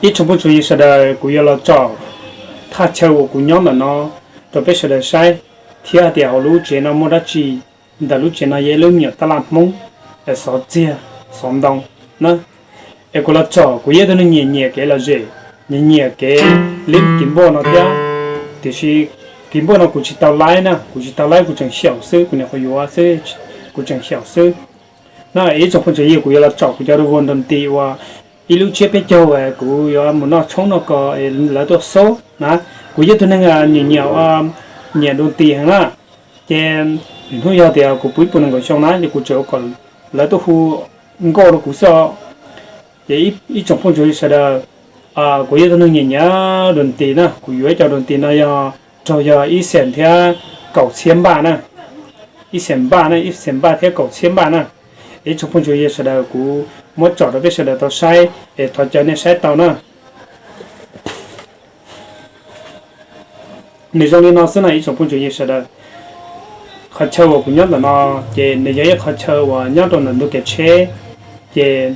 Ib tsoom phooj tsoom ywg sawv daws, kuv yuav los tsom thaj chaw uas kuv nyob ntawm no rau peb sawv daws saib, thiab hais tias hauv lub tsev no muaj dab tsi. Ntawm lub tsev no yog ib lub me nyuam tab laj Hmoob, xov txiag, xov ntoo na. Es kuv los tsom, kuv yog ib tug neeg nyiam nyiam kev lom zem, nyiam nyiam kev li kev npauj no thiab. Tiam sis kev npauj no kuv tsis tau laib na, kuv tsis tau laib, kuv tseem xyaum xwb, kuv nyuam qhuav yuav xwb, kuv tseem xyaum xwb. Na ib tsoom phooj tsoom ywg, kuv yuav los tsom kuv cov dua nrog ti ua ib lub tsiab peb caug es kuv yuav mus noj tshoob noj kos es lawv tuaj xub na. Kuv yog ib tug neeg nyiam nyiam, nyiam dua nti heev na. Ces hnub yog tias kuv puv ib puas nees nkaum xyoo na ces kuv tseem ua kom lawv tuaj hu nkauj rau kuv xwb os. Ces ib tsoom phooj tsoom ywg sawv daws, kuv yog ib tug neeg nyiam nyiam dua nti na, kuv yuav ib co dua nti no yog raug yog ib xees thiab kaum txhiab npaj na, ib xees npaj na, ib xees npaj thiab kaum txhiab npaj na. Ib tsoom phooj tsoom ywg sawv daws, kuv muab tsom rau peb sawv daws tau saib es thov caw nej saib tau na. Nws zoo li no xwb na ib tsoom phooj tsoom ywg sawv daws. Qhov chaw uas kuv nyob ntawm no ces nws yog ib qhov chaw uas nyob rau ntawm ntug kev tsheb. Ces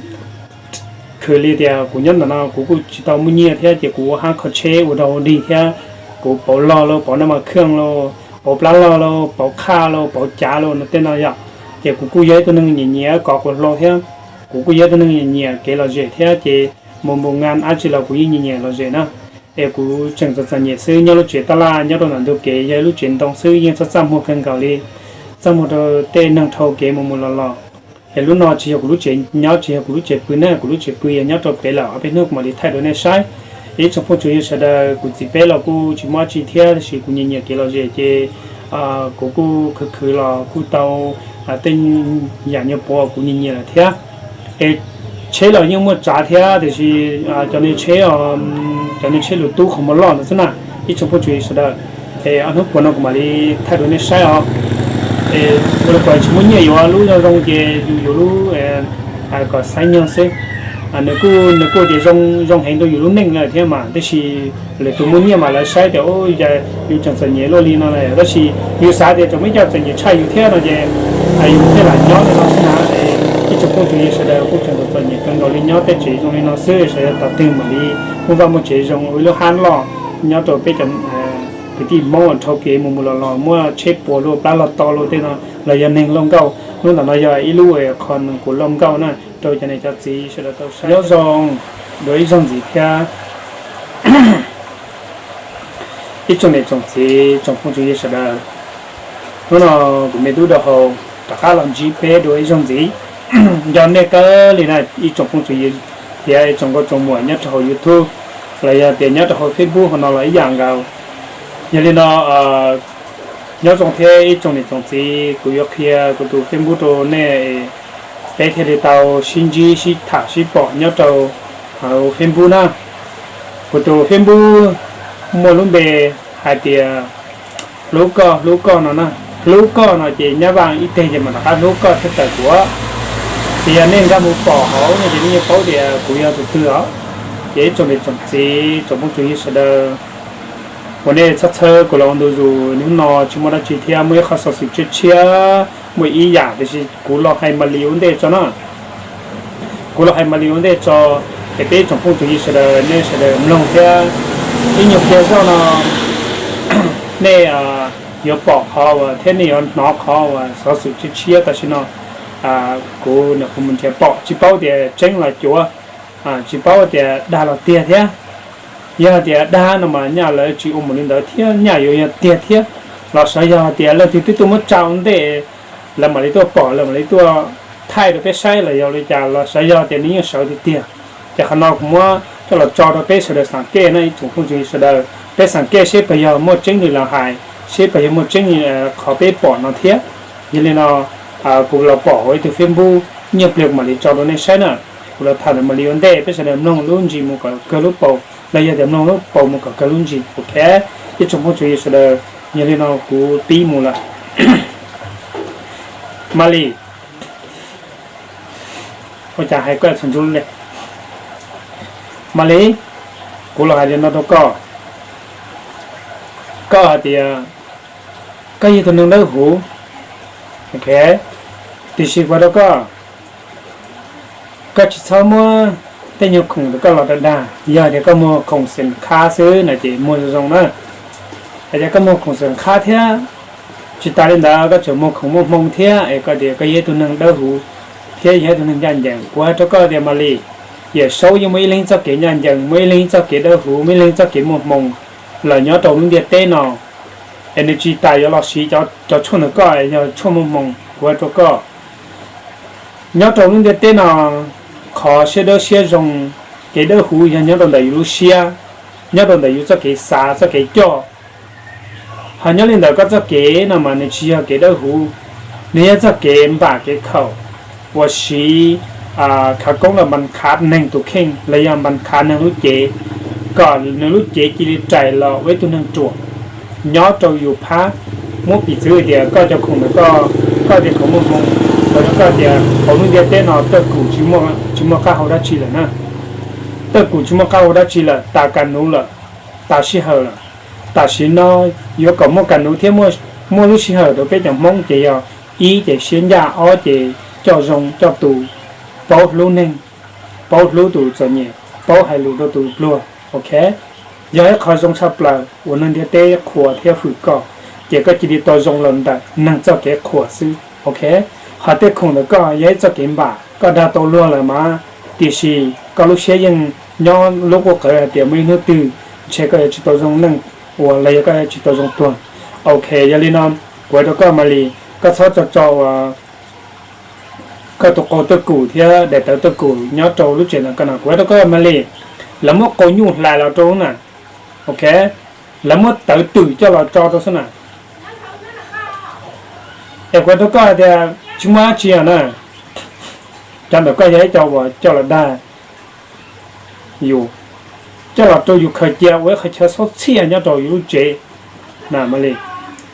khwv li tias kuv nyob ntawm no kuv kuj tsis tau muaj nyiaj thiab ces kuv ua hab kho tsheb ua dog ua dig thiab. Kuv pauv log los pauv naj mas khwj los, pauv plab log los pauv qhaj los pauv cav los no tej no yom. Ces kuv kuj yog ib tug neeg nyiam nyiam kov kuv hlau thiab. Kuv kuj yog ib tug neeg nyiam nyiam kev lom zem thiab ces mus npus ngas dab tsi los kuv yeej nyiam nyiam lom zem na. Es kuv tseem txom txom nyem xwb, nyob lub tsev tab laj nyob rau ntawm ntug kev, yog ib lub tsev ntoo xwb yeej txaj txaj muag kawg nkaus li, txaj muag rau tej neeg dhau kev mus mus los los. Es lub no tsis yog kuv lub tsev nyob, tsis yog kuv lub tsev pw na, kuv lub tsev pw yog nyob rau pem lawm, ob peb hnub kuv mam li thaij rau nej saib. Ib tsoom phooj tsoom ywg sawv daws, kuv txiv peb los kuj tsis muaj dab tsi thiab, tab sis kuv nyiam nyiam kev lom zem ces kuv kuj khwv khwv los kuj tau tej yam nyuag puav kuv nyiam nyiam lawm thiab. Es tsheb los yeej muaj tsav thiab, tiam sis cov niag tsheb, cov niag tsheb lus tub qhov muag loj ntawd xwb na. Ib tsoom phooj tsoom ywg sawv daws, es ob hnub puav no kuv mam li thaij rau nej saib os. Es ua li kuv tsis muaj nyiaj yuav lub zoo zoo ces yus yuav lub kom xaib nyog xwb. Nws kuj, nws kuj tias zoo, zoo heev rau yus lub neej lawm thiab mas, tab sis lwm tus muaj nyiaj mas lawv saib tias yus tseem txom nyem luaj li no lawm, tab sis yus xav tias tseem muaj ib co txom nyem tshaj yus thiab no ces yus thiaj lam nyob li no xwb na. Ib tsoom phooj tsoom ywg sawv daws, kuj tseem txom nyem kawg nkaus li, nyob tej tsev zoo li no xwb, xyov yog thaum twg mam li muaj vaj muaj tsev zoo ua ib lub hab loj nyob rau peb cov kwv tij Hmoob uas dhau kev mus mus los los, muaj tsheb puas los, plab log to los tej no, los yog neeg lauj nkauj. Lub ntawm no yog ib lub qho kuv lauj nkauj na, rau cov niam cov txiv sawv daws tau saib. Nyob zoo dua ib zaug ntxiv thiab. Ib tsoom niam tsoom txiv, tsoom phooj tsoom ywg sawv daws, hnub no kuv me tub Dawb Hau rov qab los ntsib peb dua ib zaug ntxiv. Nco nej kawg li na ib tsoom phooj tsoom ywg thiab ib tsoom nkauj tsoom muam nyob rau hauv YouTube los yog tias nyob rau hauv Facebook hauv no los ib yam nkaus. Yog li no, nyob zoo thiab ib tsoom niam tsoom txiv, kuv yuav qhia kuv tus Facebook rau nej, peb thiaj li tau sib ntsib sib tham sib pom nyob rau hauv Facebook na. Kuv tus Facebook muaj lub npe hais tias Hlub Koj Hlub Koj no na. Hlub Koj no ces nyab vaj ib teg ces mam rov qab Hlub Koj thiaj tawm kuv. Ces yog nej nkag mus pom hauv no ces nej yeej paub tias kuv yog tus twg os. Ces ib tsoom niam tsoom txiv, tsoom phooj tsoom ywg sawv daws, uas nej txhawb txhawb kuv los ua ntu zus, hnub no tsis muaj dab tsi thiab, muaj ib qho xov xwm tshiab tshiab, muaj ib yam, tiam sis kuv los hais Malis ua ntej tso na. Kuv los hais Malis ua ntej tso, es peb ib tsoom phooj tsoom ywg sawv daws nej sawv daws mloog thiab. Ib nyuag pliag zoj no nej yuav pom qhov uas thiab nej yuav hnov qhov uas xov xwm tshiab tshiab tam sim no kuv nyuam qhuav mus nrhiav pom, tsis paub tias tseeb los cuav, tsis paub tias dag los tiag thiab. Yog tias dag no mas nyaj lawv tsis ua mus li ntawd thiab, nyaj yuav yog tiag thiab. Los xyov yog tias leej twg twb tuaj muab tsa ua ntej, lawv mam li tuaj pom, lawv mam li tuaj thaij rau peb saib los yog li cas, los xyov yog tias nws yeej sawv tiag tiag. Ces qhov no kuv muab coj los tso rau peb sawv daws xav kej na ib tsoom phooj tsoom ywg sawv daws, peb xav kej seb puas yog muaj tseeb li lawv hais, seb puas yog muaj tseeb li qhov peb pom no thiab. Yog li no, kuv los pom hauv ib tug Facebook, nyuag pliag kuv mam li tso rau nej saib na. Kuv los tham ntawm Malis ua ntej, peb sawv daws mloog lub ntsis mus kom kawg lub paus, los yog tias mloog lub paus mus kom kawg lub ntsis, ok. Ib tsoom phooj tsoom ywg sawv daws, yog li no kuv pib mus lawm. Malis, ua cas hais koj txhua ntsuv li? Malis, kuv los hais li no rau koj, koj hais tias koj yog tus neeg dawb huv, ok, tiam sis kuv hais rau koj, koj tsis txhob muab tej nyuag khoom ntawm koj los dag dag, yog tias koj muag khoom xeem khab xwb no ces muag zoo zoo na. Hais tias koj muag khoom xeem khab thiab, tsis tas li ntawd koj tseem muag khoom muaj hmoo thiab es koj tias koj yog ib tug neeg dawb huv thiab yog ib tug neeg ncaj ncees. Kuv hais rau koj tias Malis, Yawm Saub yeej muaj ib leeg txoj kev ncaj ncees, muaj ib leeg txoj kev dawb huv, muaj ib leeg txoj kev muaj hmoo los nyob rau lub ntiaj teb no. Es nws tsis tas yuav los siv cov tshuaj ntawm koj yog tshuaj muaj hmoo. Kuv hais rau koj, nyob rau lub ntiaj teb no, qhov siab dawb siab zoo, kev dawb huv yog nyob rau ntawm yus lub siab, nyob rau ntawm yus txoj kev xav txoj kev coj. Ho nyob li ntawm koj txoj kev no mas nws tsis yog kev dawb huv, nws yog txoj kev npam kev khaum uas siv khav koob los npas khav neeg tus kheej los yog npas khav neeg lub cev, kom nws lub cev cia li rais los ua ib tug neeg ruam. Nyob rau yus phab, muab piv txwv tias koj cov khoom ntawm koj, koj tias khoom muaj hmoo, los rau koj tias hauv lub ntiaj teb no tawj kum tsis muaj qab hau dab tsi lawm na. Tawj kum tsis muaj qab hau dab tsi lawm, tas kas nuv lawm, tas sij hawm lawm. Tam sim no yuav kom muaj kas nuv thiab muaj lub sij hawm rau peb cov Hmoob ces yog ib ces siab ncaj, ob ces coj zoo coj tus, paub hlub neeg, paub hlub tus txom nyem, paub hais lus rau tus pluag, ok. Yog ib qho zoo tshaj plaws uas neeg ntiaj teb qhuas thiab hwm koj, ces koj cia li tau zoo los ntawm neeg txoj kev qhuas xwb, ok. Ho tej khoom ntawm koj yog ib txoj kev npam, koj dag tau luag lawm mas, tiam sis koj lub siab yeej nyob lub quj qawv hais tias muaj ib hnub twg ntshe koj yuav tsis tau zoo neej ua los yog koj yuav tsis tau zoo tuag. Ok, yog li no, kuv hais rau koj Malis, koj txhob tso tso ua koj tus qau tawj kum thiab daim tawv tawj kum nyob rau lub tsev ntawm koj no. Kuv hais rau koj Malis, lawv muab qau nyuj hlais los rau na, ok, lawv muab tawv twm coj los tso rau xwb na. Es kuv hais rau koj hais tias tsis muaj dab tsi os na, cov ntawm koj yog ib co uas coj los dag yus, coj los rau yus khaws cia ua ib qhov chaw xaub txhiaj nyob rau yus lub tsev na Malis.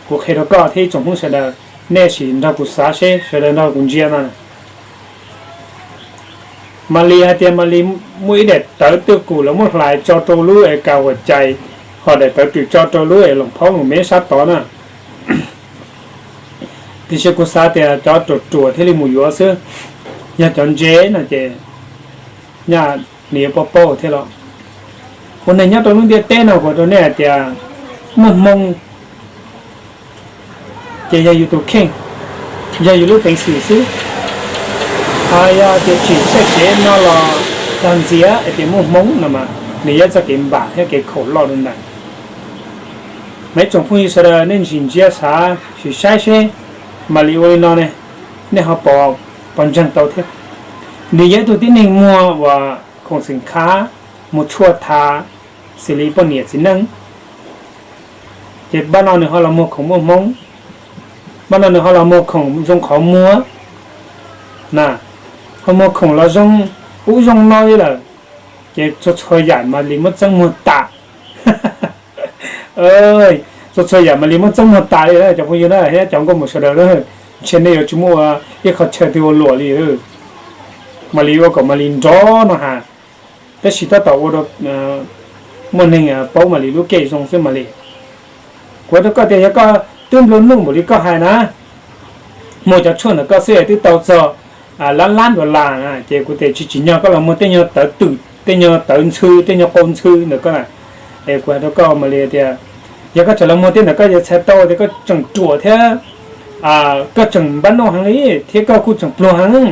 Kuv qhia rau koj thiab ib tsoom Hmoob sawv daws, nej sim nrog kuv xav seb, sawv daws nrog kuv ntsia no. Malis hais tias Malis muaj ib daim tawv tawj kum lawv muab hlais tso rau lub es kas huam cai, ho daim tawv twm tso rau lub es loos phaub loos mev sab tod na. Tiam sis kuv xav tias cov ruam ruam thiaj li mus yuav xwb, yog cov ntse no ces nyaj nws yuav paub paub thiab los. Ua neeg nyob rau lub ntiaj teb no kuv rau nej hais tias muaj hmoo ces yog yus tus kheej, yog yus lub peev xwm xwb. Ho yog tias tsim txoj kev no los dag ntxias hais tias muaj hmoo no mas nws yog txoj kev npam thiab kev khaum loj rau ntawd. Mas ib tsoom phooj ywg sawv daws nej ntsia ntsia xav sim saib seb Malis ua li no ne, nej ho pom ntseeg tau thiab. Nws yog ib tug tib neeg muag uas khoom xeem khav, muag tshuaj thav, xws li poj niam txiv neej. Ces npaj no nws ho los muag khoom muaj hmoo, npaj no nws ho los muag khoom zoo qhov muag na, ho muag khoom los zoo ub zoo no li lawm. Ces txhua txhua yam Malis muab txeeb muag tas. Txhua txhua yam Malis muab txeeb muag tas li cov phooj ywg na thiab cov nkauj muam sawv daws na. Ntshe nej yuav tsis muaj ib qho chaw twg ua luam li. Malis ua kom Malis nrov no has, tab sis tab tom ua rau muaj neeg paub Malis lub kej zoo xwb Malis. Kuv hais rau koj tias yog koj twb nplua nuj npaum li koj hais na, muag cov tshuaj ntawm koj xwb twb tau txog lab lab dollar na, ces kuv tias tsis tsim nyog koj los muag tej nyuag tawv twm, tej nyuag tawv ntxhw, tej nyuag qau ntxhw ntawm koj na. Es kuv hais rau koj Malis tias yog koj tseem los muag tej ntawm koj yuav txhais tau tias koj tseem ruam thiab koj tseem npab nuj heev li thiab koj kuj tseem pluag heev.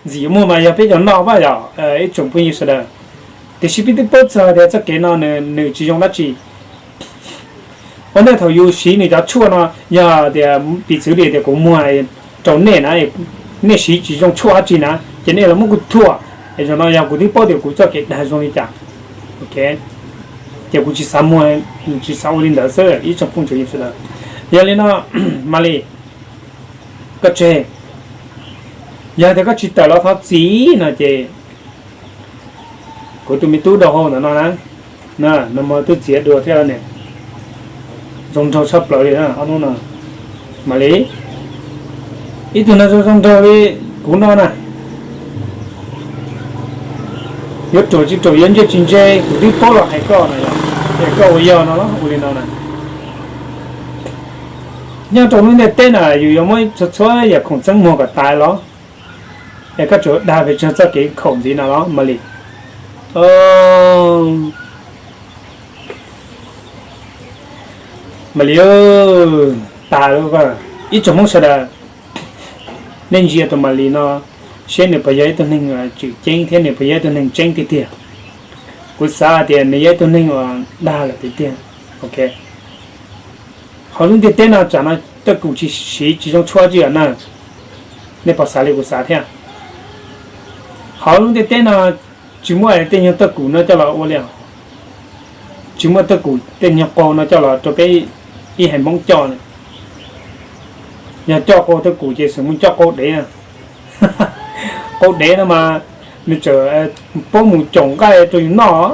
Ntxim yuav muag mas yog peb cov noj pab yom, ib tsoom phooj ywg sawv daws. Tiam sis peb twb paub txog tias txoj kev no nws tsis zoo dab tsi. Ua ntej thaum yus siv nws cov tshuaj no, yog tias piv txwv li tias kuv muag rau nej na, nej siv tsis zoo tshuaj dab tsi na, ces nej los muab kuv thuam. Es zaum no yog kuv twb paub tias kuv txoj kev dag zoo li cas, ces kuv tsis xav muag, tsis xav ua li ntawd xwb ib tsoom phooj ywg sawv daws. Yog li no, Malis, koj tseg, yog tias koj tsis tawm los thov txim no ces kuv tus me tub dau hau ntawm no na, no mas twb txiav dua thiab ne, zoo nraug tshaj plaws li ob hnub no. Malis, ib tug neeg zoo zoo nraug li kuv no na, yuav ruam tsis ruam, yuav ntse tsis ntse, kuv twb paub los hais koj no, es koj ua yog no los ua li no na. Nyob rau lub ntiaj teb na yus yuav muab txhua txhua yam khoom txeeb muag kom tas los. Es koj tsuas dag pes tsawg txoj kev khaum ntxiv no los Malis? Malis, tas lawm. Ib tsoom Hmoob sawv daws, nej ntsia tus Malis no, seb nws puas yog ib tug neeg tseem ceeb thiab nws puas yog ib tug neeg tseeb tiag tiag. Kuv xav hais tias nws yog ib tug neeg uas dag lawm tiag tiag. Ok, hauv lub ntiaj teb no tsam no tej kum tsis siv tsis zoo tshuaj tsis yom na. Nej puas xav li kuv xav thiab? Hauv lub ntiaj teb no tsis muaj tej nyuag tej kum no coj los ua li. Tsis muaj tej kum tej nyuag qau no coj los rau peb ib haiv Hmoob coj. Yog coj qau tej kum ces xum mus coj qau dev. Qau dev no mas nws tseem paub mus caum nqaij rau yus noj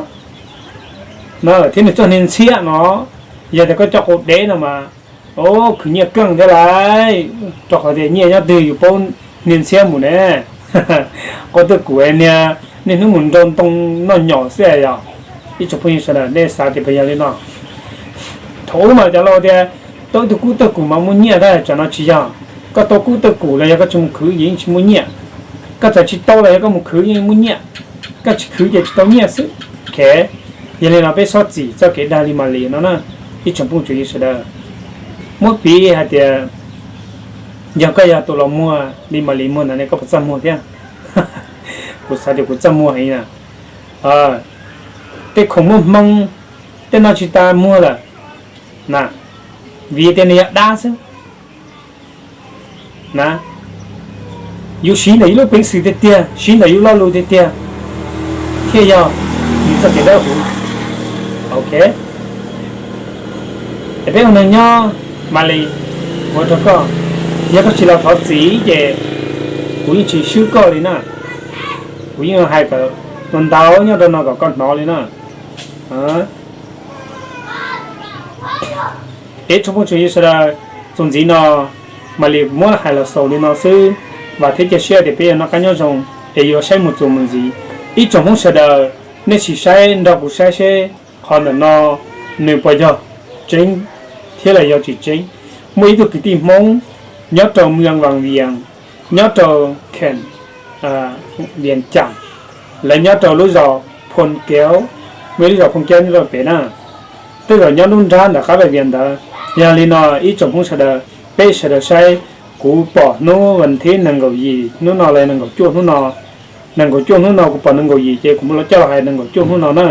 no thiab nws txoj hnia ntxhiab no. Yog tias koj coj qau dev no mas, o, khwv nyiaj keej thiab lauj, rau qhov tias nyiaj nyob twg yus paub hnia ntxhiab mus ne. Qau tej kum niag niaj hnub mus nrau ntoo noj nyom xwb yog. Ib tsoom phooj ywg sawv daws, nej xav tias puas yog li no? Thaum ub mas cov laus tias tau ib tug kub tej kum mas muaj nyiaj tab, tsam no tsis yog. Koj tau kub tej kum los yog koj tsis mus khwv yeej tsis muaj nyiaj. Koj txawm tsis tau los yog koj mus khwv yeej muaj nyiaj. Koj tsis khwv ces tsis tau nyiaj xwb. Ok, yog li no peb xob txim txoj kev dag li Malis no na. Ib tsoom phooj ywg sawv daws, muab piv hais tias yog koj yog tus los muag li Malis muag ntawd ne koj puas txaj muag thiab? Kuv xav tias kuv txaj muag heev na. Tej khoom muaj hmoo, tej no tsis tas muag lawm na, vim tias nws yog dab xwb na. Yus siv ntawm yus lub peev xwm tiag tiag, siv ntawm yus lo lus tiag tiag thiaj yog yus txoj kev dawb huv. Ok, es peb ua neeg nyob, Malis, ua rau koj, yog koj tsis los thov txim ces kuv yeej tsis swb koj li na. Kuv yeej hais kom ntau ntau nyob rau no kom koj hnov li na. Ib tsoom phooj ywg sawv daws, txuas ntxiv no Malis muab hais los xaus li no xwb. Vam thiab cia siab tias peb yuav noj qab nyob zoo es yuav saib mus txuas mus ntxiv. Ib tsoom Hmoob sawv daws, nej sim saib nrog kuv saib seb qhov ntawm no nws puas yog tseeb thiab los yog tsis tseeb. Muaj ib tug kwv tij Hmoob nyob rau Muas Vas Vias, nyob rau kheem Vias Cas, lawv nyob rau lub zos Phoo Kev, muaj ib lub zos Phoo Kev nyob rau pem na, tej zaum nyob lub nrab ntawm qab Vas Vias ntawd. Yog li no ib tsoom Hmoob sawv daws, peb sawv daws saib, kuv pom hnub vas thib nees nkaum yim hnub no los nees nkaum cuaj hnub no, nees nkaum cuaj hnub no kuv pom nees nkaum yim ces kuv muab los coj los hais nees nkaum cuaj hnub no na.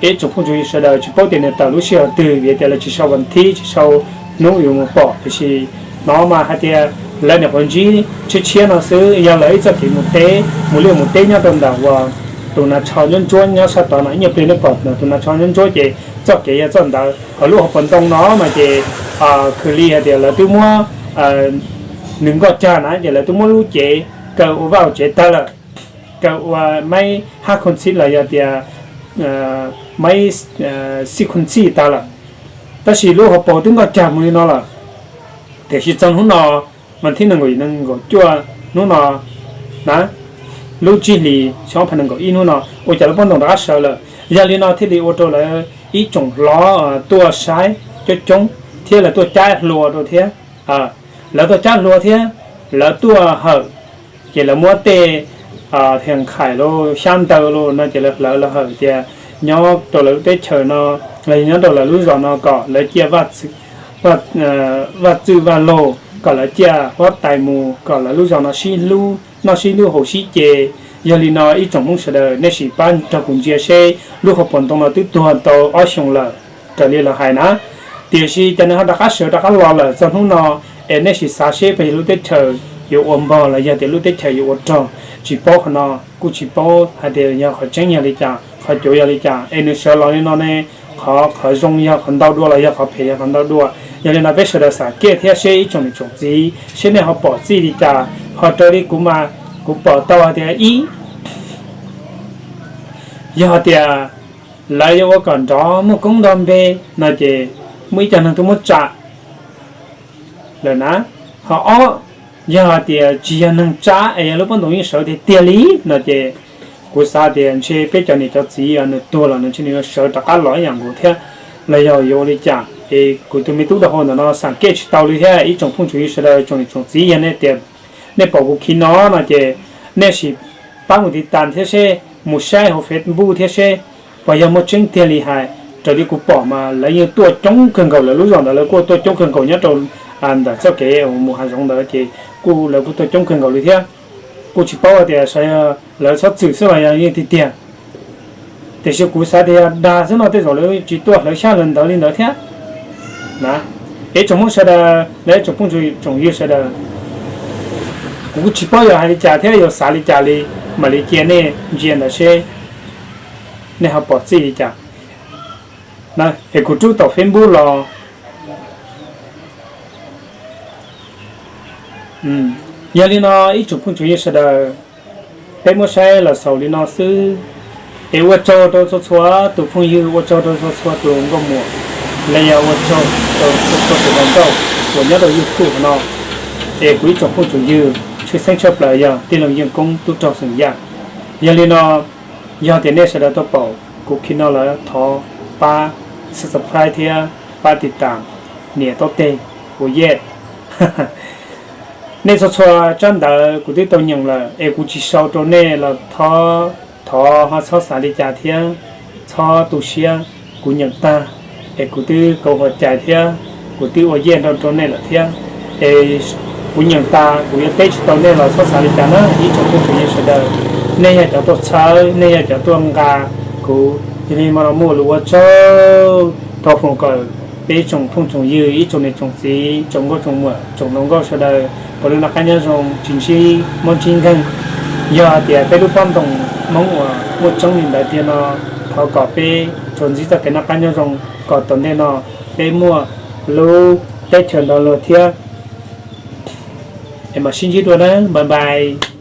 Ib tsoom phooj ywg sawv daws tsis paub tias nws tawm lub sij hawm twg vim tias lawv tsis sau vas thib tsis sau hnub yuav mus pom, tiam sis hnov mas hais tias lawv nyuam qhuav ntsib tshiab tshiab no xwb, yog lawv ib txoj kev mus teb mus liaj mus teb nyob rau ntawm uas tus nas tsho ntsuab ntsuab nyob sab tod no, ib nyuag pliag nej pom tus nas tsho ntsuab ntsuab ces txoj kev yog txoj ntawd. Hauv lub hauv paus ntoo no mas ces khwv li hais tias lawv twb muab nws nkoj cag na ces lawv twb muab lub cev kaw ua vaj ua tsev tag lawm, kaw ua maib hab khoom txhib los yog tias maib xij khoom txhij tag lawm. Tab sis lub hauv paus twb nkoj cag mus li no lawm. Tiam sis txog hnub no, vas thib nees nkaum yim nees nkaum cuaj hnub no na, lub tsib hlis xyoo ob phav nees nkaum ib hnub no ua cas lub pob ntoo rov qab sawv lawm. Yog li no thiaj li ua rau lawv ib tsoom hlob tuaj saib coob coob thiab lawv tuaj cab hlua rau thiab. Lawv tuaj cab hlua thiab lawv tuaj hawm, ces lawv muab tej thias nkhais los xyab ntawv los no ces lawv hlawv los hawm tias nyob rau lawv lub teb chaws no los yog nyob rau lawv lub zos no kom lawv ciaj vaj txwj vaj laug, kom lawv ciaj huab tais mus, kom lawv lub zos no sib hlub, noj sib hlub haus sib ce. Yog li no ib tsoom Hmoob sawv daws, nej sim pab nrog kuv ntsia seb lub hauv paus ntoo no twb tuag tau ob xyoos lawm raws li lawv hais na. Tiam sis cas nws ho rov qab sawv rov qab los lawm txog hnub no, es nej sim xav seb puas yog lub teb chaws yuav ua npog los yog tias lub teb chaws yuav ua rog. Tsis paub qhov no, kuj tsis paub hais tias yog qhov tseeb yog li cas, qhov cuav yog li cas, es nws sawv los li no ne, qhov, qhov zoo yog qhov ntau dua los yog qhov phem yog qhov ntau dua. Yog li no peb sawv daws xam kev thiab seb ib tsoom niam tsoom txiv seb nej ho pom txij li cas. Ho raws li kuv mas kuv pom tau hais tias ib, yog tias lawv yuav ua kom nrov muaj koob nrov npe no ces muaj ib co neeg twb muab tsa lawm na. Ho ob, yog hais tias tsis yog neeg tsa es yog lub pob ntoo yeej sawv tiag tiag li no ces kuv xav tias ntshe peb cov niam cov txiv nws tuag los nws ntshe nws yuav sawv rov qab los ib yam nkaus thiab los yog yuav ua li cas. Es kuv tus me tub rau hauv ntawm no xam kev tsis tau li thiab. Ib tsoom phooj ywg sawv daws, tsoom niam tsoom txiv, yog nej tias nej pom kuv khi no no ces Nej sim pab mus tiv tas thiab seb, mus saib hauv Facebook thiab seb puas yog muaj tseeb tiag li hais. Raws li kuv pom mas lawv yeej tuaj coob kawg nkaus, lawv lub zos ntawd lawv kuj tuaj coob kawg nkaus nyob rau ntawm txoj kev mus hav zoov ntawd ces kuj lawv kuj tuaj coob kawg nkaus li thiab. Kuj tsis paub tias lawv txhob txwm xwb los yog yeej tiag tiag. Tiam sis kuv xav tias yog dag xwb no tej zaum lawv tsis tuaj hlawv xyab hlawv ntawv li ntawd thiab. Ib tsoom Hmoob sawv daws los ib tsoom phooj tsoom ywg sawv daws, kuv kuj tsis paub yog hais li cas thiab yog xav li cas li, mam li cia nej ntsia ntawd seb nej ho pom txij li cas. Es kuv rub tom Facebook los. Yog li no ib tsoom phooj tsoom ywg sawv daws, peb muab saib los xaus li no xwb. Es ua tsaug rau txhua txhua tus phooj ywg, ua tsaug rau txhua txhua tus nkauj muam, los yog ua tsaug rau txhua txhua tus hluas nkauj uas nyob rau YouTube no. Es kuv ib tsoom phooj tsoom ywg tshwj xeeb tshaj plaws yog tij laug Yeej Koob tub rog xeem Yaj. Yog li no, yog tias nej sawv daws tau pom kuv clip no lawm thov pab subscribe thiab pab tiv tas niam tob teg ua yej. Nej txhua txhua tsab ntawv kuv twb tau nyeem lawm es kuv tsis sau rau nej los thov, thov ho txhob xav li cas thiab txhob tu siab. Kuv nyeem tag es kuv twb kauv hua cai thiab kuv twb ua yej nrog rau nej lawm thiab. Es kuv nyeem tas kuv yuav teb tsis tau nej los txhob xav li cas na ib tsoom phooj tsoom ywg sawv daws. Nej yog cov tuaj txhawb, nej yog cov tuaj nqa kuv, yog li mas los muaj lus ua tsaug. Thov foom kom peb tsoom phooj tsoom ywg, ib tsoom niam tsoom txiv, tsoom nkauj tsoom muam, tsoom hluas nkauj sawv daws puav leej noj qab nyob zoo tsis ntsib mob ntsib nkeeg. Yog tias peb lub pob ntoos Hmoob uas muaj tseeb li ntawd tiag no, thov kom peb tsuas ntsib txoj kev noj qab nyob zoo kom tom ntej no peb muaj lub teb chaws nrog luag thiab. Es mam sib ntsib dua na, bye bye.